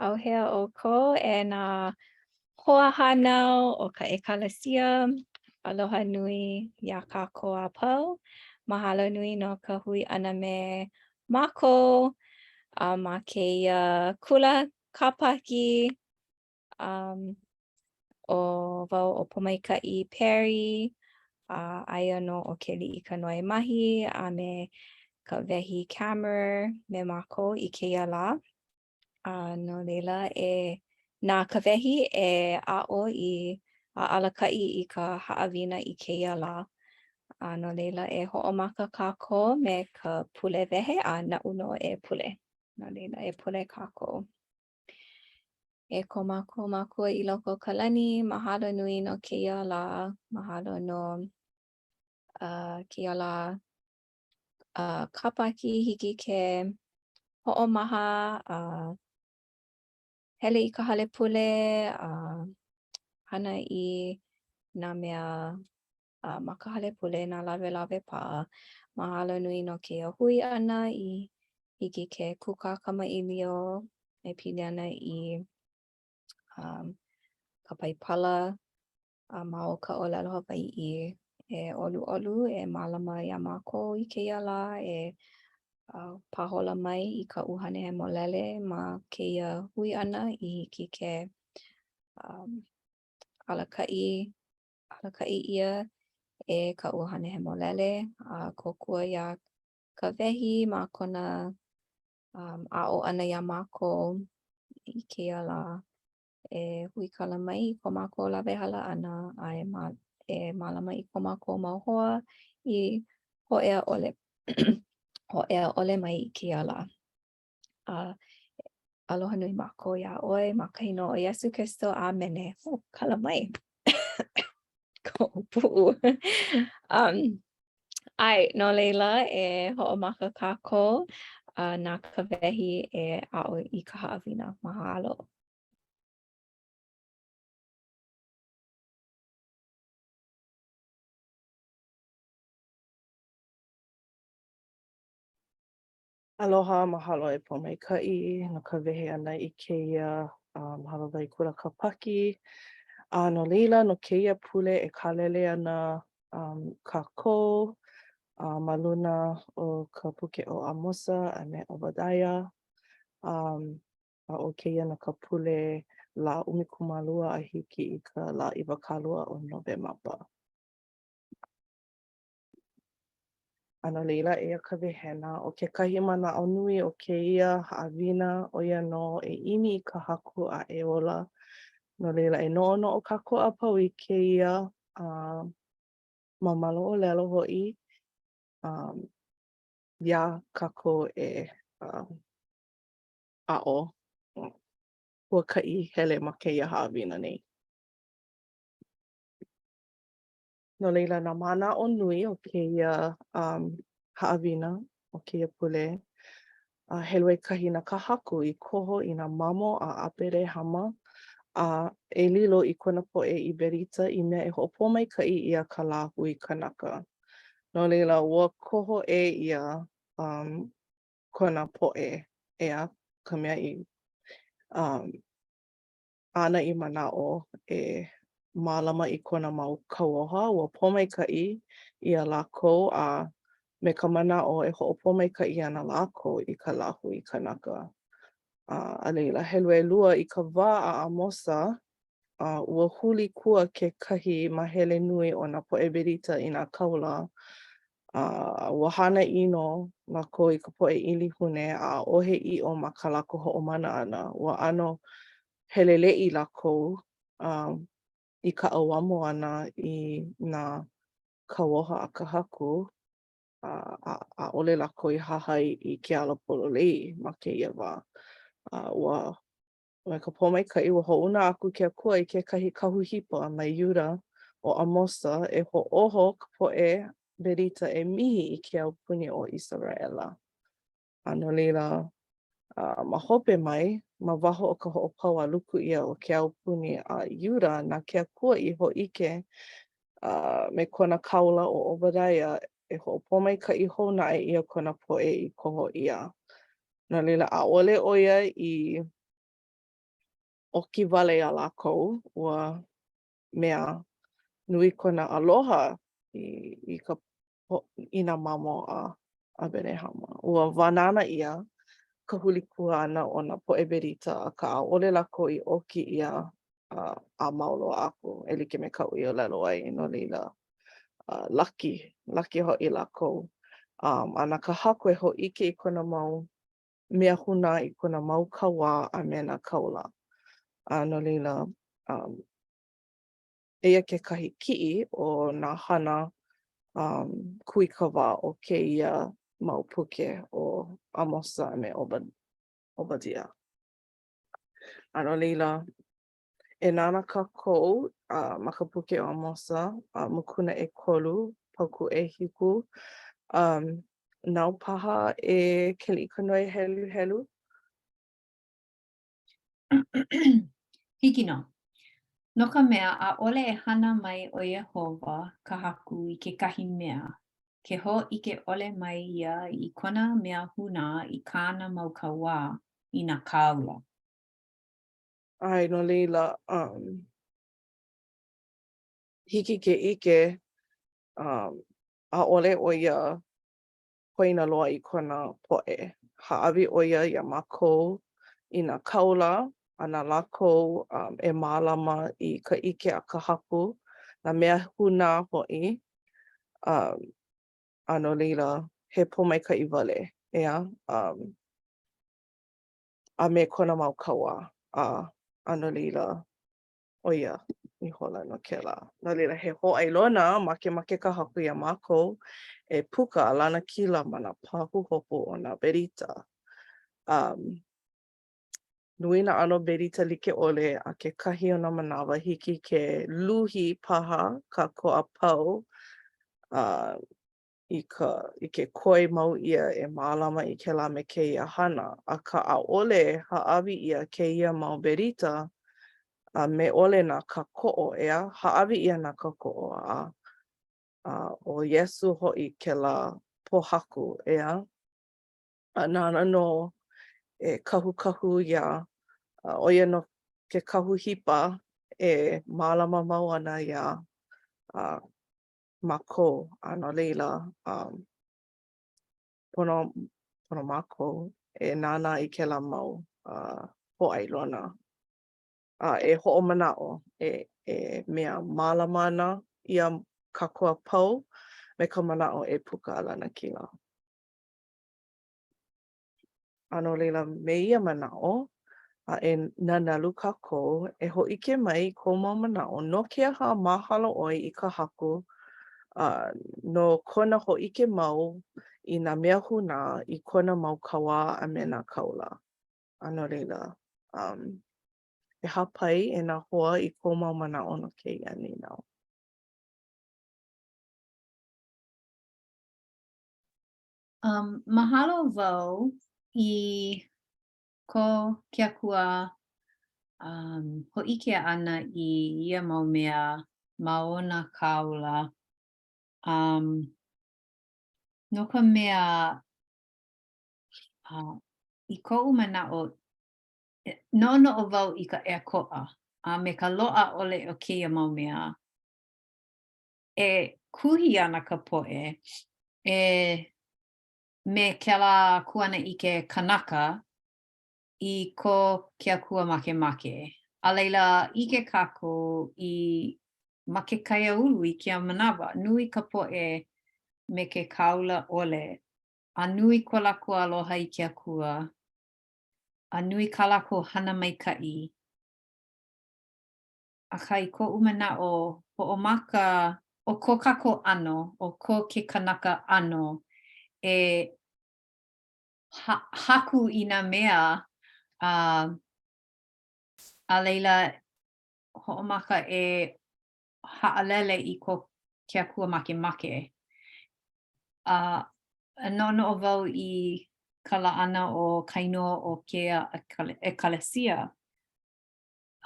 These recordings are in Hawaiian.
ʻAuhea ʻoukou e nā hoahānau o ka ʻEkalesia, aloha nui iā kākou a pau. Mahalo nui no ka hui ʻana me mākou a ma kēia kula kāpaki. Um, ʻo wau ʻo Pōmaikaʻi Perry, a aia nō ʻo Keliʻikanoe Mahi a me Kawehi Kammerer me mākou i kēia lā. A no laila, e na Kawehi e aʻo i a alakaʻi i ka haʻawina i kēia lā. A no laila, e hoʻomaka kākou me ka pule wehe a naʻu nō e pule. No laila, e pule kākou. E ko mākou Makua i loko o ka lani, mahalo nui no kēia lā, mahalo no uh, kēia lā uh, kāpaki hiki ke hoʻomaha a uh, hele i ka hale pule a uh, hana i nā mea uh, ma ka hale pule, nā lawelawe paʻa. Mahalo nui no kēia hui ʻana i hiki ke kūkā kamaʻilio e pili ana i um, ka Paipala a ma o ka ʻōlelo Hawaiʻi. E ʻoluʻolu, e mālama iā mākou i kēia lā, e uh, pāhola mai i ka ʻUhane Hemolele ma kēia hui ʻana i hiki ke um, alakaʻi, alakaʻi ʻia e ka ʻUhane Hemolele a kōkua iā Kawehi ma kona um, aʻo ʻana iā mākou i kēia lā. E huikala mai i ko mākou lawehala ʻana a e, ma, e mālama i ko mākou mau hoa i hōʻea ʻole, hōʻea ʻole mai i kēia lā. A aloha nui mākou iā ʻoe ma ka inoa o Iesu Kristo. ʻĀmene. Oh, kala mai. Koʻu puʻu. um, ʻae, no laila, e hoʻomaka kākou uh, na Kawehi e aʻo i ka haʻawina. Mahalo. Aloha, mahalo e Pōmaikaʻi no ka wehe ʻana i kēia um, hālāwai kula kāpaki. A no laila, no kēia pule e kālele ana um, kākou uh, ma luna o ka puke ʻo ʻAmosa a me ʻObadaia. Um, a ʻo kēia no ka pule lā 12 a hiki i ka lā 20 o Nowemapa. A no laila, eia ka wehena, ʻo kekahi manaʻo nui o kēia haʻawina, ʻo ia nō e ʻimi i ka Haku a e ola. No laila, e noʻonoʻo kākou a pau i kēia uh, māmala ʻōlelo hoʻi um, iā kākou e uh, aʻo huakaʻi hele ma kēia haʻawina nei. No laila, nā manaʻo nui o kēia um, haʻawina, o kēia pule, uh, helu ʻekahi na ka Haku i koho i nā mamo a ʻAberahama a e lilo i kona poʻe i berita i mea e hoʻopōmaikaʻi ʻia ka lāhui kanaka. No laila, ua koho ʻē ʻia um, kona poʻe, ʻeā, ka mea i um, āna i manaʻo e mālama i kona mau kauoha, ua pōmaikaʻi ʻia lākou a me ka manaʻo e hoʻopōmaikaʻi ana lākou i ka lāhui kanaka. A, a laila, helu ʻelua, i ka wā a ʻAmosa, a ua huli kua kekahi māhele nui o nā poʻe berita i nā kāula, a ua hana ʻino lākou i ka poʻe ʻilihune, a ʻaʻohe ʻiʻo ma kā lākou hoʻomana ʻana. Ua ʻano heleleʻi lākou um, i ka ʻauamo ʻana i nā kauoha a ka Haku, a ʻaʻole lākou i hahai i ke ala pololei ma kēia wā. A ua Me ka pōmaikaʻi, ua hoʻouna aku ke Akua i kekahi kahu hipa mai Iuda ʻo ʻAmosa e hoʻōho ka poʻe berita e mihi i ke aupuni o ʻIseraʻela. A no laila, ma hope mai, ma waho o ka hoʻopau a luku ʻia o ke aupuni a Iuda, na ke Akua i hōʻike me kona kāula ʻo ʻObadaia e hoʻopōmaikaʻi hou naʻe ʻia kona poʻe i koho ʻia. No laila, ʻaʻole ʻo ia i. ʻoki wale iā lākou, ua mea nui kona aloha i, i ka i nā mamo a ʻAberahama. Ua wānana ʻia ka hulikua ʻana o nā poʻe berita, akā ʻaʻole lākou i ʻoki ʻia a, a mau loa aku, e like me kaʻu i ʻōlelo ai, no laila, uh, laki, laki hoʻi lākou. Um, a na ka Haku e hōʻike i kona mau mea hūnā i kona mau kauā a me nā kāula. A no laila, um, eia kekahi kiʻi o nā hana um, kūikawā o kēia mau puke ʻo ʻAmosa a me ʻObadia. A no laila, e nānā kākou uh, ma ka puke o ʻAmosa, uh, mokuna ʻekolu, paukū ʻehiku. Um, nāu paha e Keliʻikanoe heluhelu? Hiki nō. No ka mea, ʻaʻole e hana mai ʻo Iēhova ka Haku i kekahi mea, ke hōʻike ʻole mai ia i kona mea hūnā i kāna mau kauā, i nā kāula. ʻAe, no laila, um, hiki ke ʻike, um, ʻaʻole ʻo ia poina loa i kona poʻe. Hāʻawi ʻo ia iā mākou i nā kāula a na lākou um, e mālama i ka ʻike a ka Haku, nā mea hūnā hoʻi, um, a no laila, he pōmaikaʻi wale, ʻeā? Um, a me kona mau kauā, a, a no laila, ʻo ia ihola nō kēlā. No laila, he hōʻailona, makemake ka Haku iā mākou e puka a lanakila ma nā pahuhopu o nā berita. Um, nui nā ʻano berita like ʻole a kekahi o nā manawa hiki ke luhi paha kākou a pau uh, i ka i ke koi mau ʻia e mālama i kēlā me kēia hana, akā ʻaʻole hāʻawi ʻia kēia mau berita a me ʻole nā kākoʻo, ʻeā? Hāʻawi ʻia nā kākoʻo a a ʻo Iesū hoʻi kēlā pōhaku, ʻeā? A nāna nō e kahukahu iā, ʻo ia nō ke kahu hipa e mālama mau ana iā a mākou, a no laila, um, pono, pono mākou e nānā i kēlā mau uh, hōʻailona. A e hoʻomanaʻo, e, e mea mālama ana iā kākou a pau me ka manaʻo e puka a lanakila. A no laila, me ia manaʻo, a e nanalu kākou, e hōʻike mai i kou mau manaʻo no ke aha mahalo ʻoe i ka Haku, a no kona hōʻike mau i nā mea hūnā i kona mau kauā a me nā kāula. A no laila, um, e hāpai e nā hoa i kou mau manaʻo no kēia nīnau. Um, mahalo wau i ko ke Akua um, hōʻike ʻana i ia mau mea ma o nā kāula. Um, no ka mea, uh, i koʻu manaʻo, noʻonoʻo wau i ka ʻēkoʻa a me ka loaʻa ʻole o kēia mau mea. E kuhi ana ka poʻe e me kēlā kuanaʻike kanaka i ko ke Akua makemake. A laila, ʻike kākou i ma ke kaiāulu i kēia manawa, nui ka poʻe me ke kāula ʻole, a nui ko lākou aloha i ke Akua, a nui kā lākou hana maikaʻi. Akā, i koʻu manaʻo, hoʻomaka ʻo ko kākou ʻano, ʻo ko ke kanaka ʻano e ha haku i nā mea, a a laila, hoʻomaka e haʻalele i ko ke Akua makemake. A noʻonoʻo wau i ka laʻana o ka inoa o kēia ʻekalesia,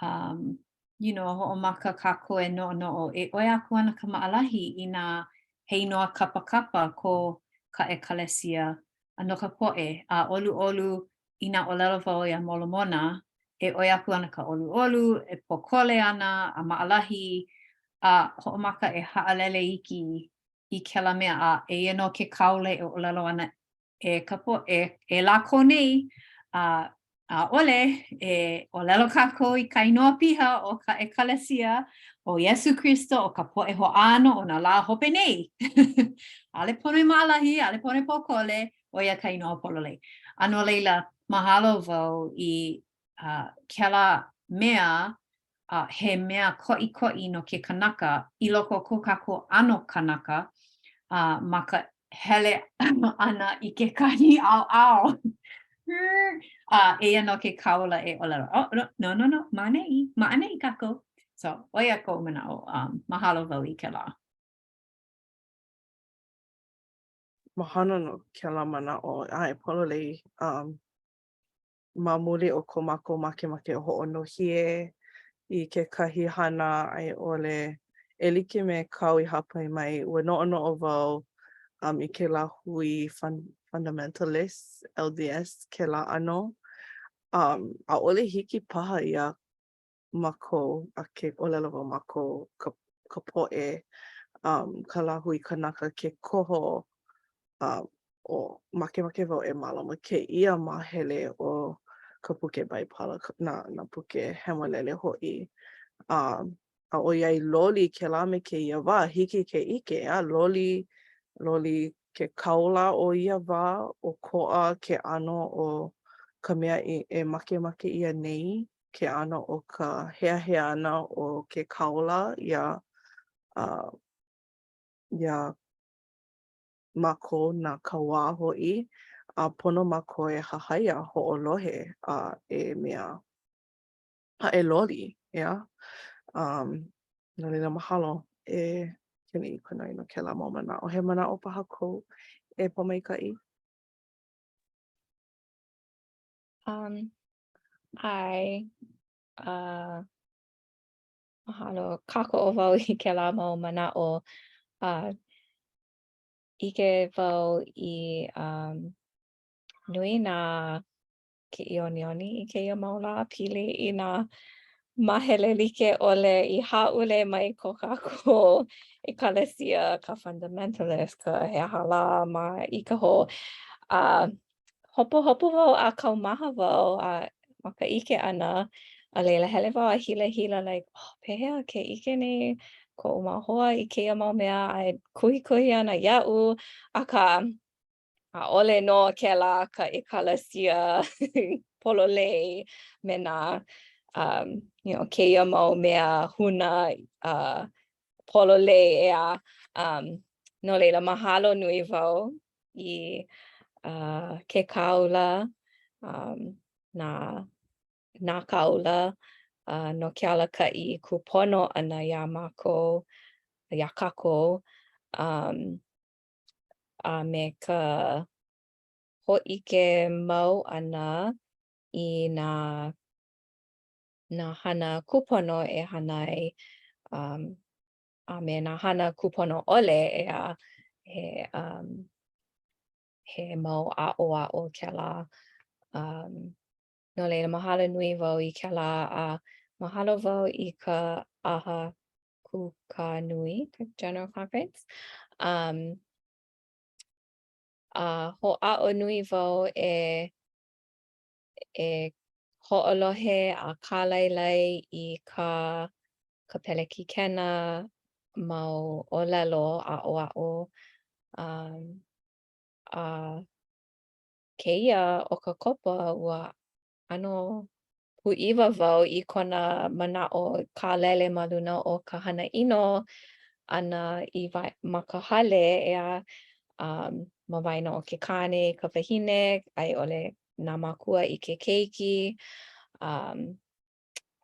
um, you know, hoʻomaka kākou e noʻonoʻo, e ʻoi aku ana ka maʻalahi inā he inoa kapakapa ko ka ʻekalesia a no ka poʻe, a ʻoluʻolu inā ʻōlelo wau iā Molomona. e ʻoi aku ana ka ʻoluʻolu, e pōkole ana a maʻalahi, a hoʻomaka e haʻalele iki i kēlā mea, a eia nō ke kāula e ʻōlelo ana e ka poʻe, e lākou nei, a ʻaʻole e ʻōlelo kākou i ka inoa piha o ka ʻEkalesia o Iesū Kristo o ka poʻe hoʻāno o nā lā hope nei. ʻAʻole pono e maʻalahi, ʻaʻole pono e pōkole, ʻo ia ka inoa pololei. A no laila, mahalo wau i uh, kēlā mea, uh, he mea koʻikoʻi no ke kanaka i loko o ko kākou ʻano kanaka uh, ma ka hele ʻana i kekahi ʻaoʻao. A eia nō ke kāula e ʻōlelo, oh, no, no, no, no, ma ʻaneʻi, ma ʻaneʻi kākou. So, ʻo ia koʻu manaʻo, um, mahalo wau i kēlā. Mahalo no kēlā manaʻo, ʻae, pololei. Um, ma muli o ko mākou makemake e hoʻonohie i kekahi hana a i ʻole e like me kāu i hāpai mai, ua noʻonoʻo wau um, i kēlā hui fun, fundamentalist, LDS, kēlā ʻano. Um, ʻaʻole hiki paha iā mākou, a ke ʻōlelo wau mākou, ka, ka poʻe, um, ka lāhui kanaka ke koho um, ʻo makemake wau e mālama kēia māhele o ka puke Baibala, nā, nā puke hemolele hoʻi. Um, a ʻoiai loli kēlā me kēia wā, hiki ke ʻike, a loli, loli ke kāula o ia wā, ʻokoʻa ke ʻano o ka mea i, e makemake ʻia nei, ke ʻano o ka heahea ʻana o ke kāula iā, uh, iā mākou nā kauā hoʻi, a pono mākou e hahai a hoʻolohe a e mea, a e loli, ʻeā? Um, no laila mahalo e Keliʻikanoe no kēlā mau manaʻo. He manaʻo paha kou e Pōmaikaʻi? Um, ʻae, uh, mahalo. Kākoʻo wau i kēlā mau manaʻo. Uh, ʻike wau i um, nui nā kiʻiʻoniʻoni i kēia mau lā pili i nā māhele like ʻole i hāʻule mai ko kākou ʻekalesia, ka fundamentalist, ka he aha lā ma Ikaho. A uh, hopohopo wau a kaumaha wau a ma ka ʻike ʻana, a laila hele wau a hilahila like, oh, pehea ke ʻike nei koʻu mau hoa i kēia mau mea a e kuhikuhi ana iaʻu, akā, ʻaʻole nō kēlā ka ʻekalesia pololei me nā um, you know, kēia mau mea huna uh, pololei, ʻeā. Um, no laila, mahalo nui wau i uh, ke kāula, um, nā, nā kāula uh, no ke alakaʻi kūpono ʻana iā mākou, iā kākou, um, a me ka hōʻike mau ʻana i nā, nā hana kūpono e hana ai um, a me nā hana kūpono ʻole, ʻeā, he, um, he mau aʻoaʻo kēlā. Um, no laila, mahalo nui wau i kēlā, a mahalo wau i ka ʻaha kūkā nui, ka General Conference. Um, a hoʻāʻo nui wau e, e hoʻolohe a kālailai i kā ka pelekikena mau ʻōlelo aʻoaʻo um, a kēia ʻOkakopa ua ʻano pūʻiwa wau i kona manaʻo kālele ma luna o ka hana ʻino ʻana i ma ka hale, ʻeā, um, ma waena o ke kāne i ka wahine, a i ʻole nā mākua i ke keiki. Um,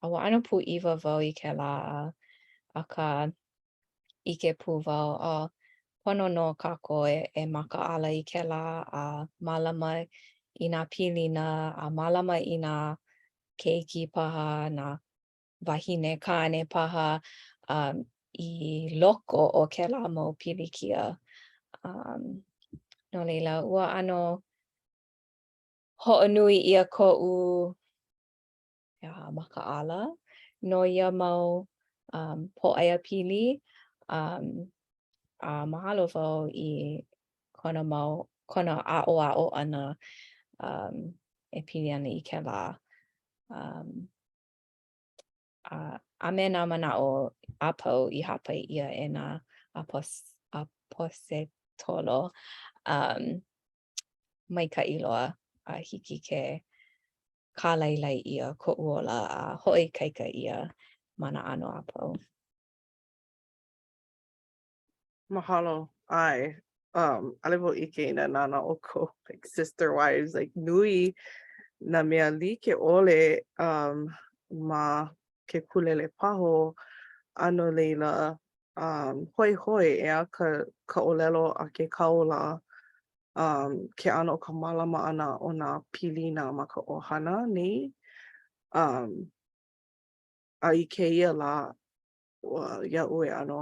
a ua ʻano pūʻiwa wau i kēlā, akā, ʻike pū wau, oh, pono nō kākou e, e makaʻala i kēlā a mālama i nā pilina, a mālama i nā keiki paha, nā wāhine kāne paha, um, i loko o kēlā mau pilikia. Um, no laila, ua ʻano hoʻonui ʻia koʻu makaʻala no ia mau um, pōʻaiapili. Um, a mahalo wau i kona mau, kona aʻoaʻo ʻana um, e pili ana i kēlā. Um, a, a me nā manaʻo a pau i hāpai ʻia e nā apos, ʻaposetolo. Um, maikaʻi loa a hiki ke kālailai ʻia koʻu ola a hoʻoikaika ʻia ma nā ʻano a pau. Mahalo. ʻAe. Um, ʻaʻole wau ʻike inā nānā ʻoukou like Sister Wives, like nui nā mea like ʻole um, ma ke kūlelepaho, a no laila, um, hoihoi, ʻeā, ka, ka ʻōlelo a ke kāula, um, ke ʻano o ka mālama ʻana o nā pilina ma ka ʻohana nei. Um, a i kēia lā, ua, iaʻu e ʻano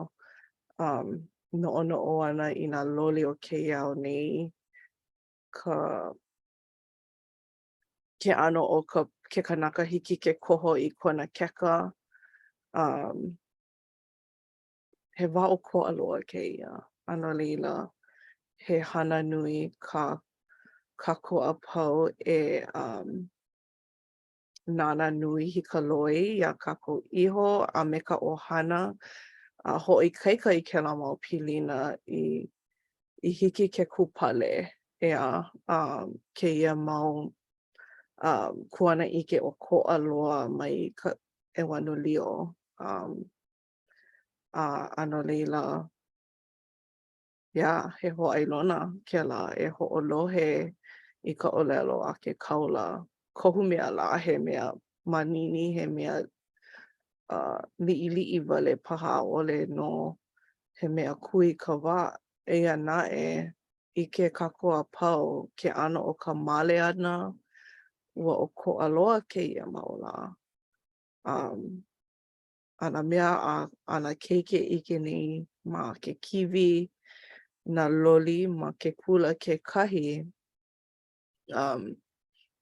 um, noʻonoʻo ana i nā loli o kēia au nei, ka, ke ʻano o ka, ke kanaka hiki ke koho i kona keka. Um, he wā ʻokoʻa loa kēia, a no laila, he hana nui kā kākou a pau e um, nānā nui hikaloi iā kākou iho a me ka ʻohana a hoʻoikaika i kēlā mau pilina i i hiki ke kūpale, ʻeā, um, kēia mau um, kuanaʻike ʻokoʻa loa mai ka ʻEuanelio. Um, a, a no laila, yeah, he hōʻailona kēlā e hoʻolohe i ka ʻōlelo a ke kāula. Kohu mea lā he mea manini, he mea uh, liʻiliʻi wale paha, ʻaʻole nō he mea kūikawā. Eia naʻe, ʻike kākou a pau ke ʻano o ka male ʻana, ua ʻokoʻa loa kēia mau lā. Um, a nā mea a, a nā keiki e ʻike nei ma ke kīwī, nā loli ma ke kula kekahi, um,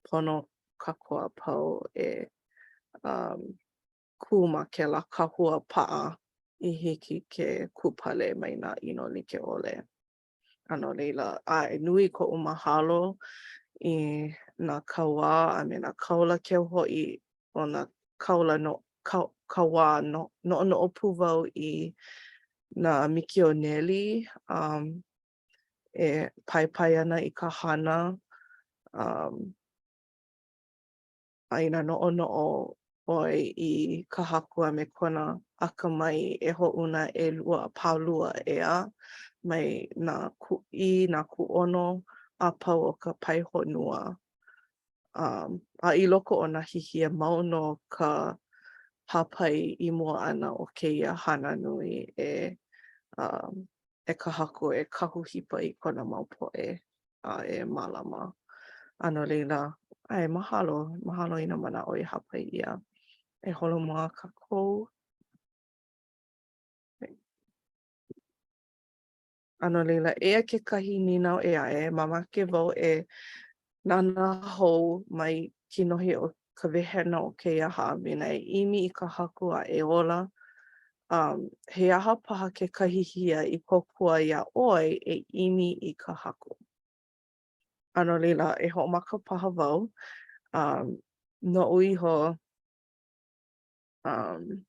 pono kākou a pau e um, kū ma kēlā kahua paʻa i hiki ke kūpale mai nā ʻino like ʻole. A no laila, ʻae, nui koʻu mahalo i nā kauā a me nā kāula keu hoʻi o nā kāula no, kau, kauā no, noʻonoʻo pū wau i nā mikioneli um, e paepae ana i ka hana um, A inā noʻonoʻo ʻoe i ka Haku a me kona akamai e hoʻouna ʻelua pālua, ʻeā, mai nā i nā kūʻono a pau o ka pae honua. Um, a i loko o nā hihia, mau nō ka hāpai i mua ʻana o kēia hana nui e, um, e ka Haku e kahu hipa i kona mau poʻe a e mālama. A no laila, ʻae, mahalo, mahalo i nā manaʻo i hāpai ʻia. E holomua kākou. A no laila, eia kekahi nīnau ʻē aʻe, mamake wau e nānā hou mai kinohi o ka wehena o kēia haʻawina e ʻimi i ka Haku a e ola. Um, he aha paha kekahi hihia i kōkua iā ʻoe e ʻimi i ka Haku? A no laila, e hoʻomaka paha wau. Um, noʻu iho, um,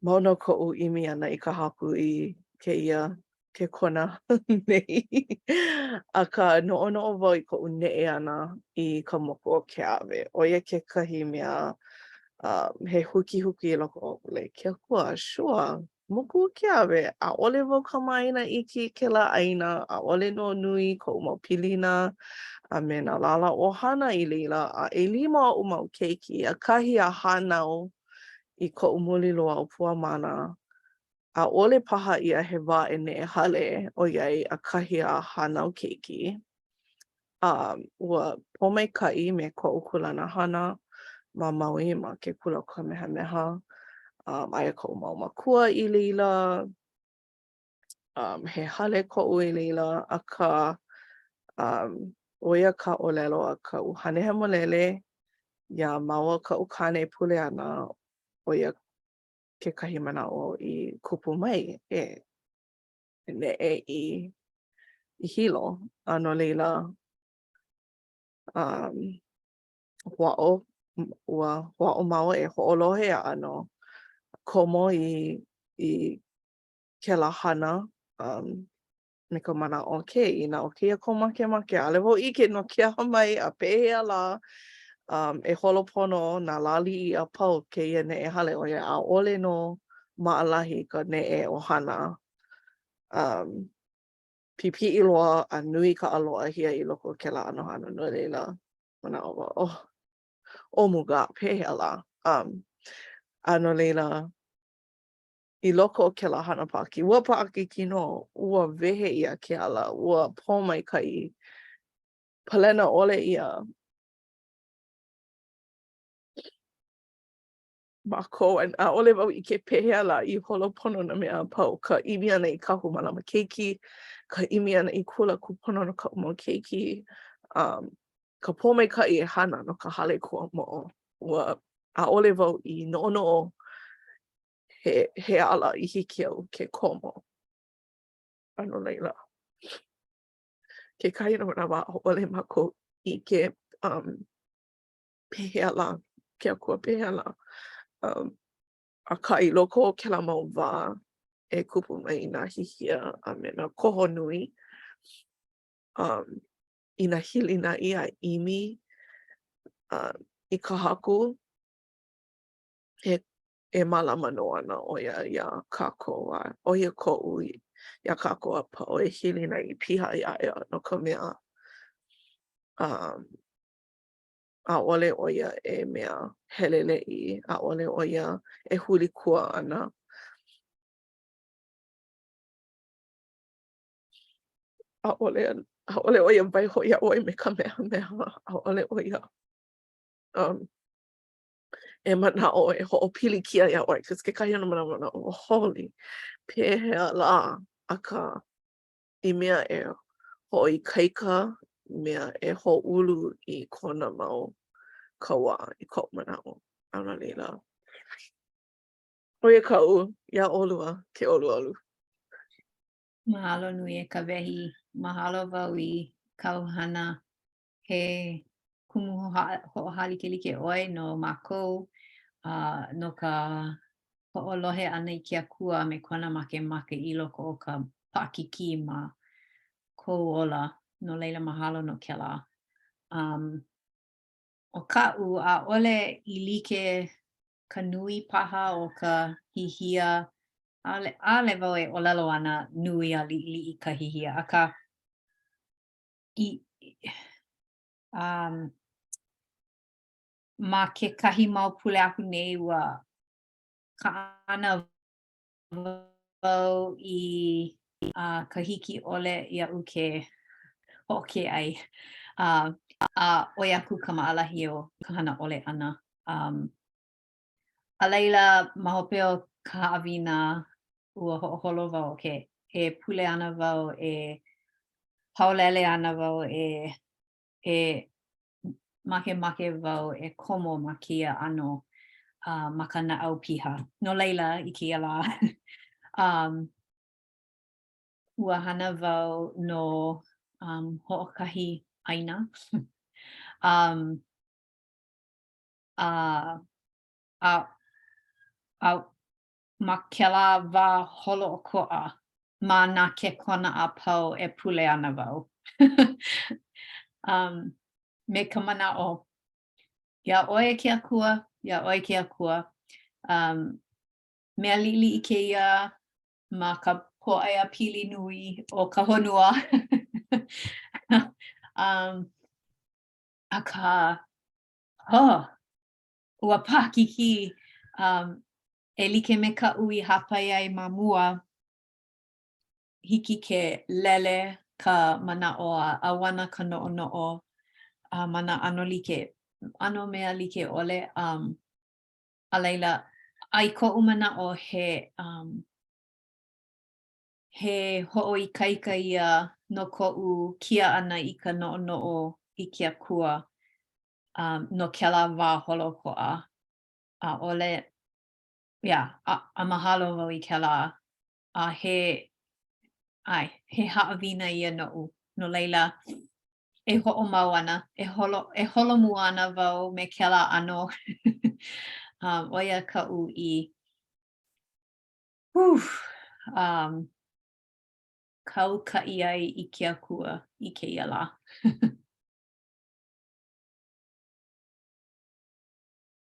Mau nō koʻu ʻimi ʻana i ka Haku i kēia kekona nei. Akā, noʻonoʻo wau i koʻu neʻe ʻana i ka moku o Keawe. ʻO ia kekahi mea um, he hukihuki i loko oʻu, like, ke Akua, sure, moku o Keawe, ʻaʻole wau kamaʻāina iki i kēlā ʻāina, ʻaʻole nō nui koʻu mau pilina a me nā lālā ʻohana i laila, a ʻelima oʻu mau keiki, ʻakahi a hānau i koʻu muli loa ʻo Puamana, ʻaʻole paha ia he wā e neʻe hale, ʻoiai ʻakahi a hānau keiki. A ua pōmaikaʻi me koʻu kūlana hana ma Maui ma ke kula ʻo Kamehameha. Um, aia koʻu mau mākua i laila, um, he hale koʻu i laila, akā, um, ʻo ia ka ʻōlelo a ka ʻUhane Hemolele. Iā māua kaʻu kāne e pule ana, ʻo ia kekahi manaʻo i kupu mai e neʻe i i Hilo. A no laila, um, hoʻāʻo, ua hoʻāʻo māua e hoʻolohe a ʻano komo i i kēlā hana um, me ka manaʻo, okay, inā ʻo kēia kou makemake, ʻaʻole wau ʻike no ke aha mai a pehea lā um, e holo pono nā lāliʻi a pau kēia neʻe hale, ʻoiai ʻaʻole nō maʻalahi ka neʻe ʻohana. Um, pipiʻi loa a nui ka ʻaloʻahia i loko o kēlā ʻano hana, no laila, manaʻo wau, oh, omuga, pehea lā? Um, a no laila, i loko o kēlā hana paʻakikī, ua paʻakikī nō, ua wehe ʻia ke ala, ua pōmaikaʻi palena ʻole ʻia mākou, and ʻaʻole wau ʻike pehea lā i holo pono nā mea a pau, ka ʻimi ʻana i kahu mālama keiki, ka ʻimi ʻana i kula kūpono no kaʻu mau keiki, um, ka pōmaikaʻi e hana no ka hale kuamoʻo. Ua ʻaʻole wau i noʻonoʻo he, he ala i hiki iaʻu ke komo. A no laila, kekahi o nā wā ʻaʻole mākou ʻike um, pehea lā ke Akua, pehea lā. Um, akā i loko o kēlā mau wā e kupu mai nā hihia a me nā koho nui, um, i nā hilinaʻi a ʻimi uh, i ka Haku, he e mālama nō ana ʻo ia iā kākou a ʻo ia koʻu iā kākou a pau e hilinaʻi piha iā ia no ka mea um, ʻaʻole ʻo ia e mea heleleʻi, ʻaʻole ʻo ia e hulikua ana. ʻAʻole, ʻaʻole ʻo ia waiho iā ʻoe me ka mehameha, ʻaʻole ʻo ia um, e manaʻo e hoʻopilikia iā ʻoe, cause kekahi o nā manawa manaʻo, oh, holy, pehea lā, akā, i mea e hoʻoikaika, i mea e hōʻulu i kona mau kauā i koʻu manaʻo. A no laila, ʻo ia kaʻu iā ʻolua, ke ʻoluʻolu. Mahalo nui e Kawehi. Mahalo wau i kāu hana he kumu hoʻohālikelike ʻoe no mākou, uh, no ka hoʻolohe ʻana i ke Akua me kona makemake i loko o ka paʻakikī ma kou ola. No laila, mahalo no kēlā. Um, ʻo kaʻu, ʻaʻole i like ka nui paha o ka hihia. ʻAʻole, ʻaʻole wau e ʻōlelo ana nui a liʻiliʻi ka hihia, akā, i, um, ma kekahi mau pule aku nei ua kaʻana wau i uh, ka hiki ʻole iaʻu ke hoʻokē ʻai. Uh, a ʻoi aku ka maʻalahi o ka hana ʻole ʻana. Um, a laila, ma hope o ka haʻawina, ua hoʻoholo wau, okay, e pule ana wau, e paulele ana wau, e, e makemake wau e komo ma kēia ʻano uh, ma ka naʻau piha. No laila, i kēia lā, um, ua hana wau no um, hoʻokahi ʻaina. um, a, a, a ma kēlā wā holoʻokoʻa ma nā kekona a pau e pule ana wau. um, me ka manaʻo, iā ʻoe ke Akua, iā ʻoe ke Akua, um, mea liʻiliʻi kēia ma ka pōʻaiapili nui o ka honua. um, akā, huh, ua paʻakikī, um, e like me kaʻu i hāpai ai ma mua, hiki ke lele ka manaʻo a ʻauana ka noʻonoʻo a ma nā ʻano like, ʻano mea like ʻole, um, a laila, a i koʻu manaʻo, he, um, he hoʻoikaika ia no koʻu kia ʻana i ka noʻonoʻo i ke Akua. um, no kēlā wā holoʻokoʻa. ʻAʻole, yeah, a, a mahalo wau i kēlā. A he, ʻae, he haʻawina ia noʻu. No laila, e hoʻomau ana, e holo, e holomua ana wau me kēlā ʻano. um, ʻo ia kaʻu i, whew, um, kaukaʻi ai i ke Akua i kēia lā.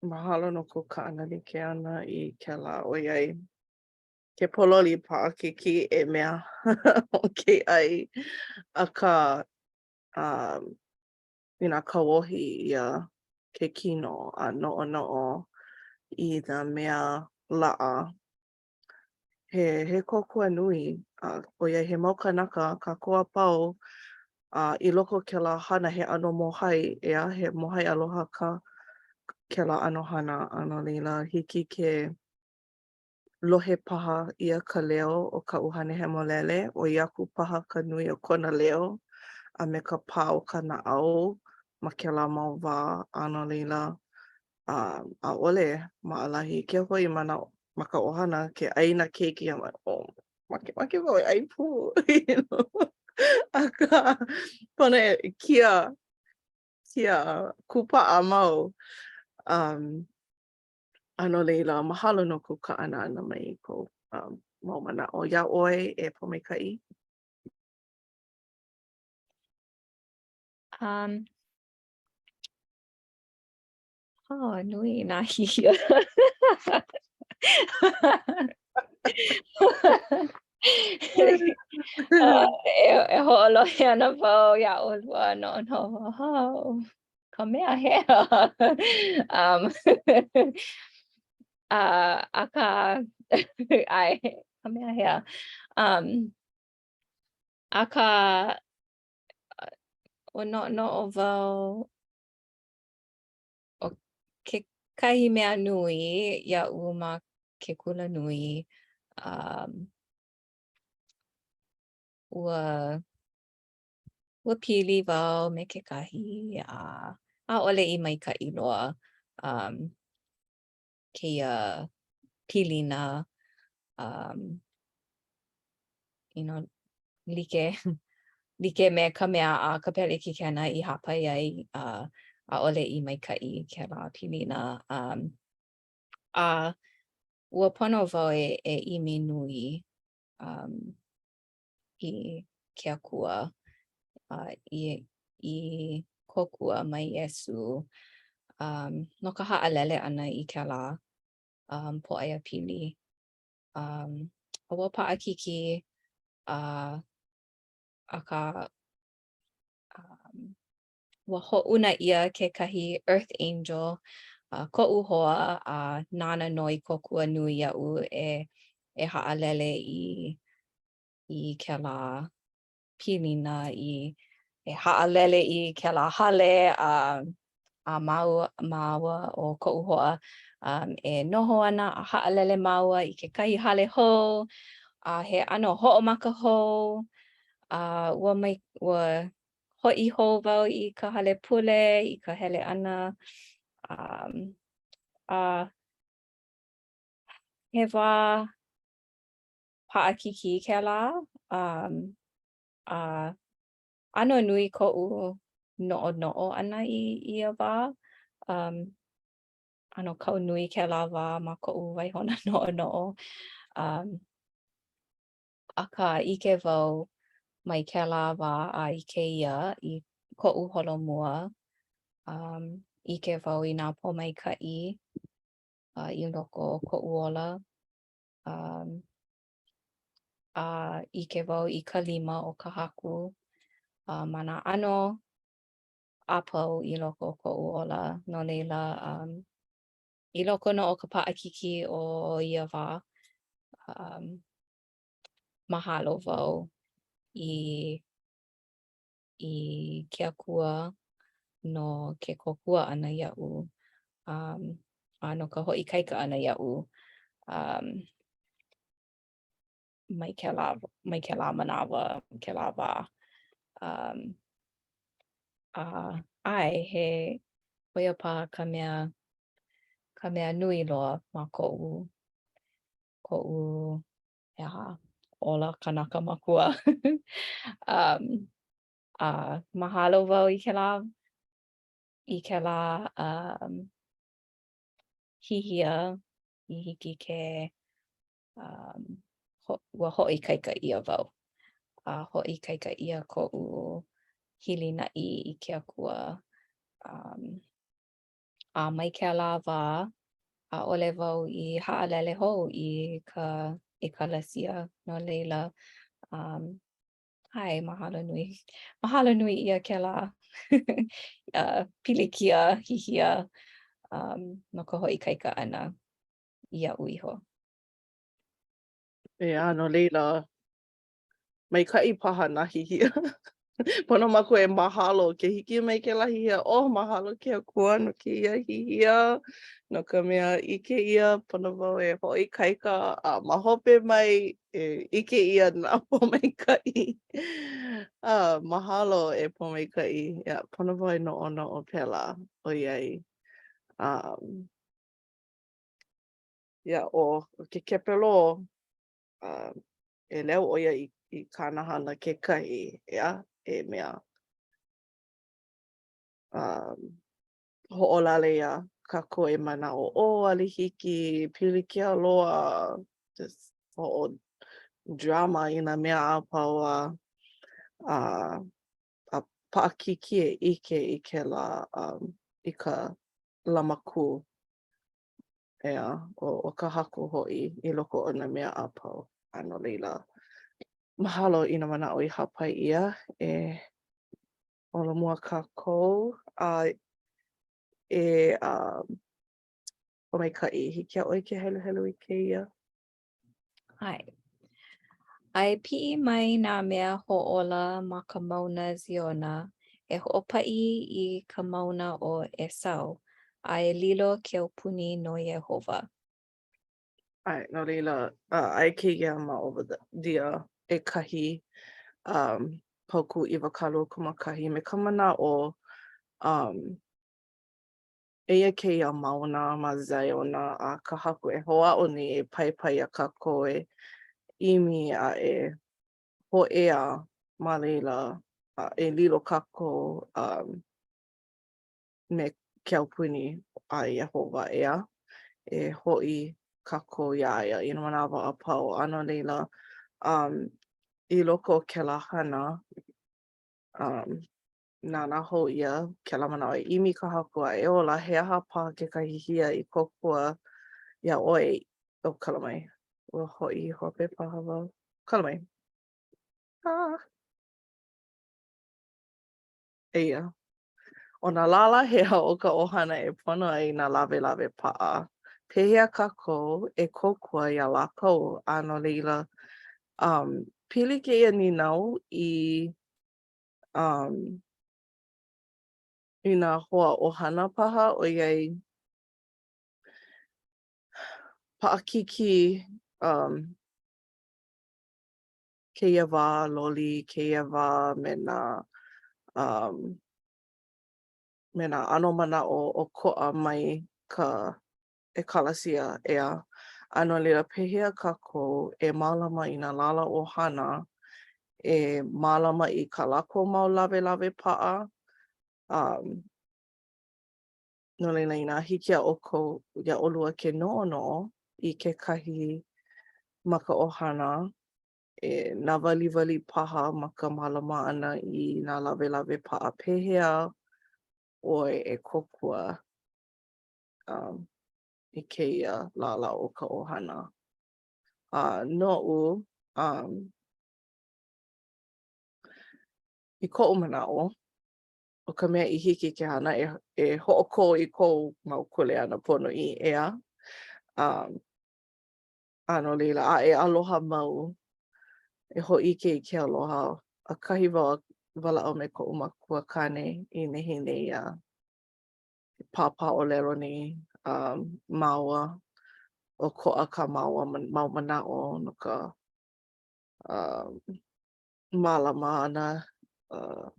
Mahalo no kou kaʻanalike ʻana i kēlā ʻoiai ke pōloli paʻakikī e mea o ke ʻai akā um, inā kauohi ʻia ke kino a noʻonoʻo i nā mea laʻa he he kōkua nui a ʻoiai he mau kānaka kākou a pau a i loko o kēlā hana he ʻano mōhai, ʻeā, he mōhai aloha kā kēlā ʻano hana a no laila hiki ke lohe paha ʻia ka leo o ka ʻUhane Hemolele, ʻoi aku paha ka nui o kona leo a me ka pā o ka naʻau ma kēlā mau wā, a no laila, a ʻaʻole maʻalahi ke hoʻi ma nā ma ka ʻohana ke ʻai nā keiki I'm like, oh, makemake wau e ʻai pū, you know? Akā, pono e kia, kia kūpaʻa mau. Um, a no laila, mahalo no kou kaʻana ʻana mai i kou um, mau manaʻo. Iā ʻoe e Pōmaikaʻi? Um, Oh, nui nā hihia. uh, e, e hoʻolohe ana wau iā ʻolua noʻonoʻo, oh, ka mea hea. um, uh, akā, ʻae, ka mea hea. Um, akā, ua noʻonoʻo wau ʻo kekahi mea nui iaʻu ma ke kulanui, um, ua ua pili wau me kekahi a ʻaʻole i maikaʻi loa um, kēia pilina um, you know, like, like me ka mea a ka pelekikena i hāpai ai, uh, ʻaʻole i maikaʻi kēlā pilina. Um, a ua pono wau e, e ʻimi nui um, i ke Akua, uh, i, i kōkua mai Iesū um, no ka haʻalele ʻana i kēlā um, pōʻaiapili. Um, a ua paʻakikī, uh, akā, um, ua hoʻouna ʻia kekahi Earth Angel, uh, koʻu hoa, a nāna nō i kōkua nui iaʻu e, e haʻalele i, i kēlā pilina, i, e haʻalele i kēlā hale, a, a māua, māua ʻo koʻu hoa um, e noho ana a haʻalele māua i kekahi hale hou, a he ʻano hoʻomaka hou, a ua mai, ua hoʻi hou wau i ka hale pule, i ka hele ʻana, um, a he wā paʻakikī kēlā, um, a ʻano nui koʻu noʻonoʻo ʻana i ia wā, um, ʻano kau nui kēlā wā ma koʻu waihona noʻonoʻo. Um, akā, ʻike wau mai kēlā wā a i kēia i koʻu holomua, um, ʻike wau i nā pōmaikaʻi uh, i loko o koʻu ola. Um, a ʻike wau i ka lima o ka Haku uh, ma nā ʻano a pau i loko o koʻu ola. No laila, um, i loko nō o ka paʻakikī o ia wā, um, mahalo wau i, i ke Akua no ke kōkua ʻana iaʻu, um, a no ka hoʻoikaika ʻana iaʻu um, mai kēlā, mai kēlā manawa, kēlā wā. Um, a, ʻae, he. ʻO ia paha ka mea ka mea nui loa ma koʻu koʻu he aha, ola kanaka makua. Um, a mahalo wau i kēlā i kēlā um, hihia i hiki ke um, ho ua hoʻoikaika ʻia wau. A hoʻoikaika ʻia koʻu hilinaʻi i ke Akua. Um, a mai kēlā wā, ʻaʻole wau i haʻalele hou i ka ʻekalesia, no laila, um, ʻae, mahalo nui. Mahalo nui ʻia kēlā uh, pilikia, hihia, um, no ka hoʻoikaika ʻana iaʻu iho. ʻEā, no laila, maikaʻi paha nā hihia. Pono mākou e mahalo ke hiki mai kēlā hihia, oh, mahalo ke Akua no kēia hihia, no ka mea ʻike ʻia pono wau e hoʻoikaika a ma hope mai e ʻike ʻia nā pōmaikaʻi. Uh, mahalo e pōmaikaʻi. Yeah, pono wau e noʻonoʻo pēlā ʻoiai um, yeah, ʻo ke kepelō, uh, ʻeleu ʻo ia i, i kāna hana kekahi, ʻeā, e mea um, hoʻolale iā kākou e manaʻo, oh, ʻaʻole hiki, pilikia loa, just hoʻo drama i nā mea a pau a, a, a paʻakikī e ʻike i kēlā um, i ka lamakū ʻeā, ʻo, ʻo ka Haku hoʻi i loko o nā mea a pau. A no laila, mahalo i nā manaʻo i hāpai ʻia e holomua kākou a e um, Pōmaikaʻi, hiki iā ʻoe ke heluhelu i kēia? ʻAe. A e piʻi mai nā mea hoʻōla ma ka mauna Ziona, e hoʻopaʻi i ka mauna o ʻEsau, a e lilo ke aupuni no Iēhova. ʻAe, no laila, uh, aia kēia ma ʻObadia ʻekahi um, paukū 21 me ka manaʻo um, Eia kēia mauna ma Ziona a ka Haku e hoʻāʻo nei e paipai iā kākou e ʻimi a e hōʻea ma laila a e lilo kākou um, me ke aupuni a Iēhova, ʻeā? E hoʻi kākou iā ia i nā manawa a pau. A no laila, um, i loko o kēlā hana, um, nānā hou ʻia kēlā manaʻo e ʻimi i ka Haku a e ola, he aha paha kekahi hihia i kōkua iā ʻoe oh kala mai. Ua hoʻi i hope paha wau. Kala mai. Ah. Eia. ʻO nā lālā hea o ka ʻohana e pono ai nā lawelawe paʻa? Pehea kākou e kōkua iā lākou? A no laila, um, pili kēia nīnau i um, i nā hoa ʻohana paha, ʻoiai paʻakikī um, kēia wā loli, kēia wā me nā um, me nā ʻano manaʻo ʻokoʻa mai ka ʻekalasia, ʻeā? A no laila, pehea kākou e mālama i nā lālā ʻohana, e mālama i kā lākou mau lawelawe paʻa? Um, no laila, inā hiki iā ʻoukou, iā ʻolua ke noʻonoʻo i kekahi ma ka ʻohana, e nāwaliwali paha ma ka mālama ʻana i nā lawelawe paʻa, pehea ʻoe e kōkua um, i kēia lālā o ka ʻohana. A noʻu, um, i koʻu manaʻo, ʻo ka mea i hiki ke hana e, e hoʻokō i kou mau kuleana ponoʻī, ʻeā? Um, a no laila, a e aloha mau, e hōʻike i ke aloha. ʻAkahi wau a walaʻau me koʻu makua kāne i nehinei a pāpāʻōlelo nei um, māua, ʻokoʻa kā māua mau manaʻo no ka um, mālama ʻana uh,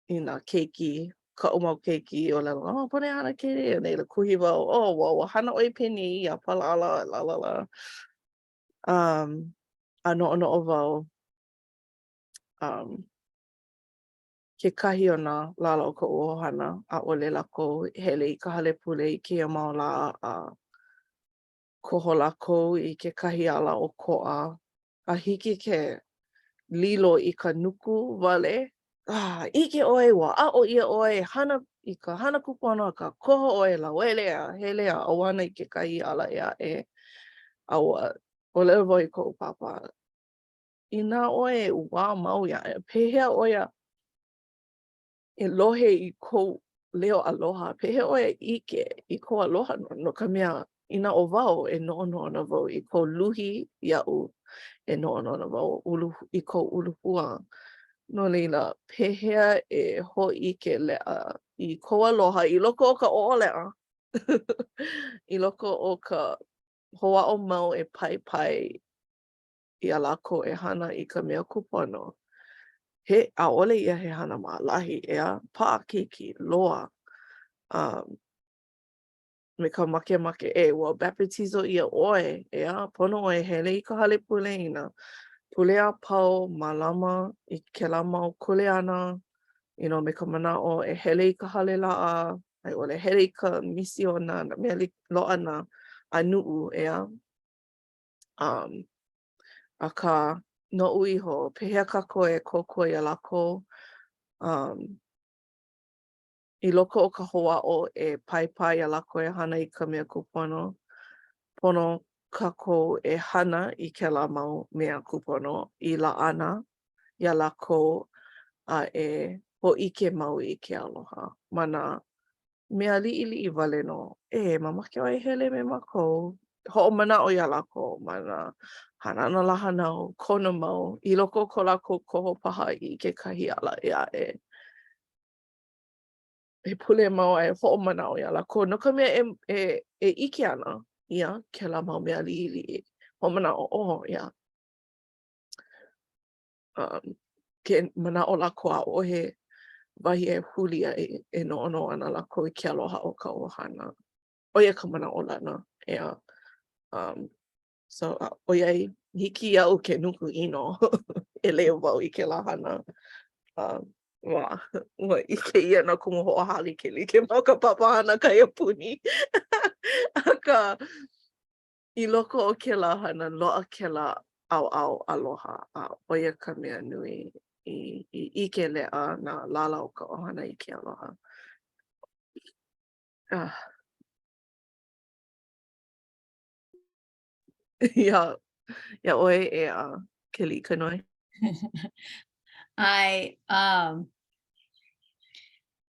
i nā keiki. Kaʻu mau keiki i ʻōlelo, oh, pono e hana kēia, a laila kuhi wau, oh, well, ua hana ʻoe penei, a palala, la la la. Um, a noʻonoʻo wau, um, kekahi o nā lālā o koʻu ʻohana, ʻaʻole lākou hele i ka hale pule i kēia mau lā, a koho lākou i kekahi ala ʻokoʻa, a hiki ke lilo i ka nuku wale. Ah, ʻike ʻoe, ua aʻo ʻia ʻoe e hana i ka hana kūpono, akā koho ʻoe e lauele a hele a ʻauana i kekahi ala ʻē aʻe. A ua ʻōlelo wau i koʻu pāpā, inā ʻoe e ʻuwā mau iā ia, pehea ʻo ia e lohe i kou leo aloha, pehea ʻoe e ʻike i kou aloha no, no ka mea, inā ʻo wau e noʻonoʻo ana wau i kou luhi iaʻu, e noʻonoʻo ana wau ulu, i kou uluhua. No laila, pehea e hōʻike leʻa i kou aloha i loko o ka ʻoʻoleʻa, i loko o ka hoʻāʻo mau e paipai iā lākou e hana i ka mea kūpono. He, ʻaʻole ia he hana maʻalahi, ʻeā, paʻakikī loa. Um, me ka makemake e ua baptizo ʻia ʻoe, ʻeā, pono ʻoe e hele i ka hale pule i nā pule a pau, mālama i kēlā mau kuleana, you know, me ka manaʻo e hele i ka hale laʻa, a i ʻole hele i ka misiona, nā mea like, loaʻa nā ʻanuʻu, ʻeā. Um, akā, noʻu iho, pehea kākou e kōkua iā lākou, um, i loko o ka hoʻāʻo e paipai iā lākou e hana i ka mea kūpono, pono kākou e hana i kēlā mau mea kūpono i laʻana iā lākou a e hōʻike mau i ke aloha ma nā mea liʻiliʻi wale nō. E, mamake ʻoe e hele me mākou. Hoʻomanaʻo iā lākou ma nā hanana lā hānau, kona mau, i loko o ko lākou koho paha i kekahi ala ʻē aʻe. E pule mau a e hoʻomanaʻo iā lākou, no ka mea e, e, e ʻike ana ia kēlā mau mea liʻiliʻi. Hoʻomanaʻo, oh, yeah. Um, ke manaʻo lākou ʻaʻohe wahi e huli ai e noʻonoʻo ana lākou i ke aloha o ka ʻohana. ʻO ia ka manaʻolana, ʻeā. Um, so, a, ʻoiai, hiki iaʻu ke nuku ʻino, ʻeleu wau i kēlā hana. Um, ua, ua ʻike ʻia nā kumu hoʻohālikelike ma o ka papahana kaiapuni. Akā, I loko o kēlā hana, loaʻa kēlā ʻaoʻao aloha, a ʻo ia ka mea nui i i ʻike leʻa nā lālā o ka ʻohana i ke aloha. Ah. Iā, iā ʻoe e uh, Keliʻikanoe. ʻAe, um,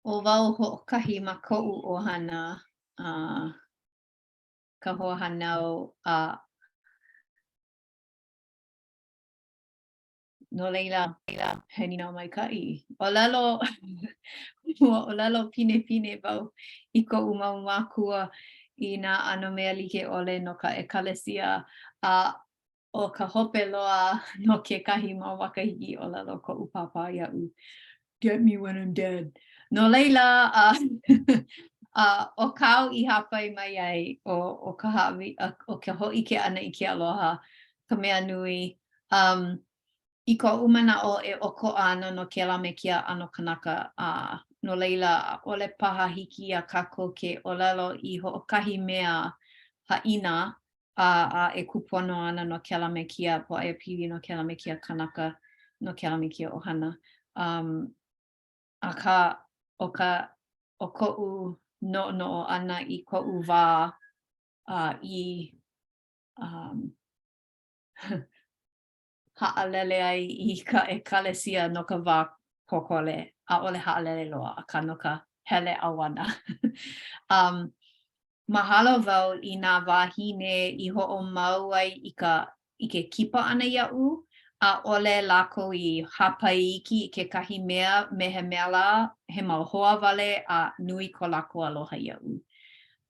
ʻo wau hoʻokahi ma koʻu ʻohana, uh, ka hoahānau a no laila, he nīnau maikaʻi. ʻŌlelo, ua ʻōlelo pinepine wau i koʻu mau mākua i nā ʻano mea like ʻole no ka ʻekalesia, a ʻo ka hope loa no kekahi mau makahiki, ʻōlelo koʻu pāpā iaʻu, Get me when I'm dead. No laila, a, a ʻo kāu i hāpai mai ai, ʻo, ʻo ka haʻawi, ʻo ka hōʻike ʻana i ke aloha, ka mea nui. Um, i koʻu manaʻo e ʻokoʻa ana no kēlā me kēia ʻano kanaka, a no laila, ʻaʻole paha hiki iā kākou ke ʻōlelo i hoʻokahi mea haʻina a, a e kūpono ana no kēlā me kēia pōʻaiapili, no kēlā me kēia kanaka, no kēlā me kēia ʻohana. Um, akā, ʻo ka, ʻo koʻu noʻonoʻo ʻana i koʻu wā uh, i um, haʻalele ai i ka ʻekalesia no ka wā pōkole, ʻaʻole haʻalele loa, akā no ka hele ʻauana. um, mahalo wau i nā wāhine i hoʻomau ai i ka i ke kipa ʻana iaʻu, ʻaʻole lākou i hāpai iki i kekahi mea me he mea lā he mau hoa wale a nui ko lākou aloha iaʻu.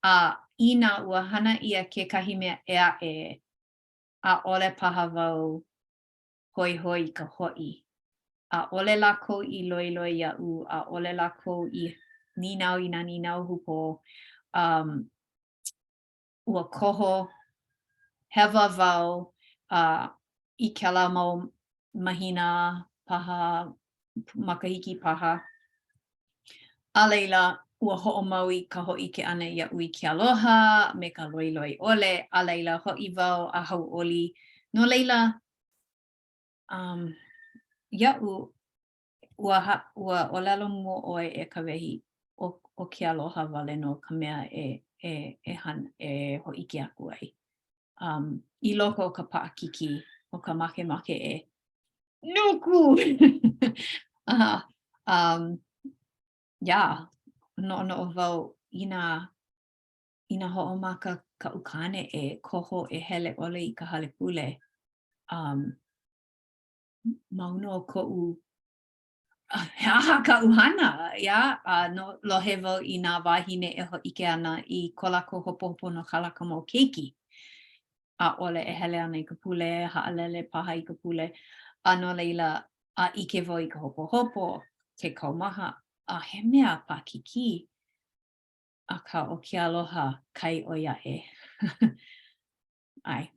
A inā ua hana ʻia kekahi mea ʻē aʻe, ʻaʻole paha wau hoihoi i ka hoʻi. ʻAʻole lākou i loiloi iaʻu, ʻaʻole lākou i. nīnau i nā nīnau hūpō, um, ua koho hewa wau uh, i kēlā mau mahina paha, makahiki paha. A laila, ua hoʻomau i ka hōʻike ʻana iaʻu i ke aloha me ka loiloi ʻole, a laila, hoʻi wau a hauʻoli. No laila, um, iaʻu, ua, ha, ua ʻōlelo mua ʻoe e Kawehi, ʻo, ʻo ke aloha wale nō ka mea e, e, e, hana, e hōʻike aku ai. Um, I loko o ka paʻakikī, o ka makemake e nuku! uh, um, yeah, noʻonoʻo wau inā, inā hoʻomaka kaʻu kāne e koho e hele ʻole i ka hale pule, um, mau nō koʻu he aha kaʻu hana, yeah? A no, lohe wau i nā wāhine e hōʻike ana i ko lākou hopohopo no kā lākou mau keiki. ʻAʻole e hele ana i ka pule, haʻalele paha i ka pule. A no laila, a ʻike wau i ka hopohopo, ke kaumaha, a he mea paʻakikī. Akā, ʻo ke aloha kai ʻoi aʻe. ʻAe.